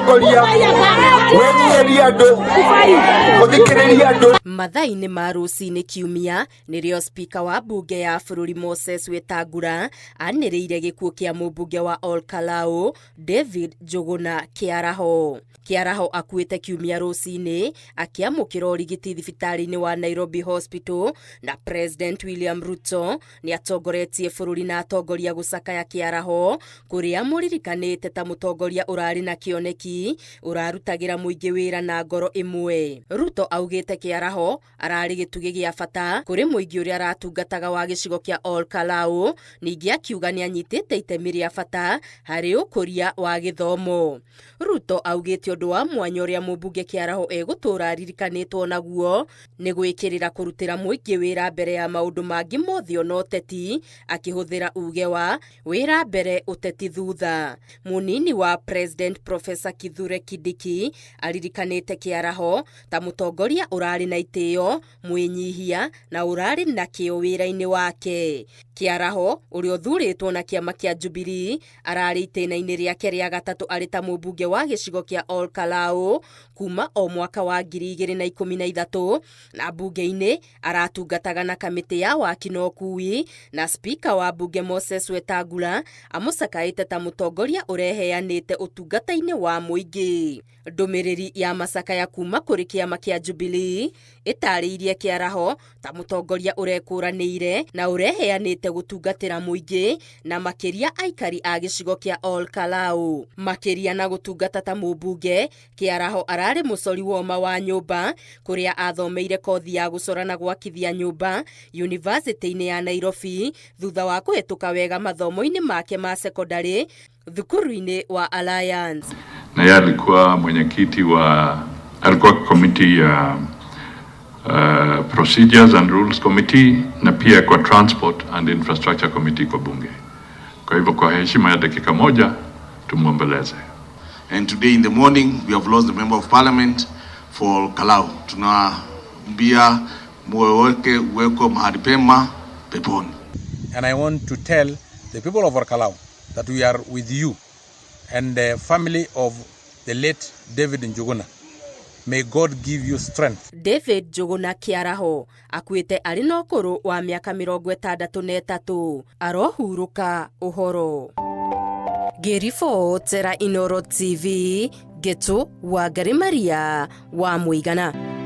Mũtongoria wenyihĩria andũ, ũthikĩrĩria andũ. Mathaa-inĩ ma rũcinĩ Kiumia nĩrĩo spika wa mbunge ya bũrũri Moses Wetangula anĩrĩire gĩkuũ kĩa mũmbunge wa Ol Kalou David Njuguna Kĩaraho. Kĩaraho akuĩte Kiumia rũcinĩ akĩamũkĩra ũrigiti thibitarĩ-inĩ wa Nairobi Hospital, na President William Ruto nĩ atongoretie bũrũri na atongoria gũcakaya Kĩaraho, kũrĩa mũririkanĩte ta mũtongoria ũrarĩ na kĩoneki, ũrarutagĩra mũingĩ wĩra na ngoro ĩmwe. Ruto augĩte Kĩaraho ararĩ gĩtugĩ gĩa bata kũrĩ mũingĩ ũrĩa aratungataga wa gĩcigo kĩa Ol Kalou, ningĩ akiuga nĩ anyitĩte itemi rĩa bata harĩ ũkũria wa gĩthomo. Ruto augĩte ũndũ wa mwanya ũrĩa mũmbunge Kĩaraho egũtũũra aririkanĩtwo naguo nĩ gwĩkĩrĩra kũrutĩra mũingĩ wĩra mbere ya maũndũ mangĩ mothe ona ũteti, akĩhũthĩra uge wa wĩra mbere ũteti thutha. Mũnini wa President Professor Kithure Kindiki aririkanĩte Kĩaraho ta mũtongoria ũrarĩ na itĩo, mwĩnyihia na ũrarĩ na kĩo wĩra-inĩ wake. Kĩaraho ũrĩa ũthurĩtwo na kĩama kĩa Jubilee ararĩ itĩna-inĩ rĩake rĩa gatatũ arĩ ta mũmbunge wa gĩcigo kĩa Ol Kalou kuma o mwaka wa 2013, na mbunge-inĩ aratungataga na kamĩtĩ ya waki na ũkuui, na spika wa mbunge Moses Wetangula amũcakaĩte ta mũtongoria ũreheanĩte ũtungata-inĩ wa mũingĩ. Ndũmĩrĩri ya macakaya kuma kũrĩ kĩama kĩa Jubilee ĩtarĩirie Kĩaraho ta mũtongoria ũrekũranĩire na ũreheanĩte gũtungatĩra mũingĩ na makĩria aikari a gĩcigo kĩa Ol Kalou. Makĩria na gũtungata ta mũmbunge, Kĩaraho ararĩ mũcori woma wa nyũmba kũrĩa athomeire kothi ya gũcora na gwakithia nyũmba yunivasĩtĩ-inĩ ya Nairobi thutha wa kũhĩtũka wega mathomo-inĩ make ma sekondarĩ thukuru-inĩ wa Alliance. Na yeye alikuwa mwenyekiti wa, alikuwa committee ya Procedures and Rules Committee na pia kwa Transport and Infrastructure Committee kwa bunge. Kwa hivyo kwa heshima ya dakika moja tumwomboleze. And today in the morning we have lost the member of parliament for Kalau. Tunaambia moyo wake uwekwe mahali pema peponi. And I want to tell the people of Olkalou that we are with you and the family of the late David Njuguna. May God give you strength. David Njuguna Kĩaraho akuĩte arĩ na ũkũrũ wa mĩaka 63, arohurũka ũhoro. Ngĩribotera Inooro TV, Ngĩtũ Wangari Maria wa Mũigana.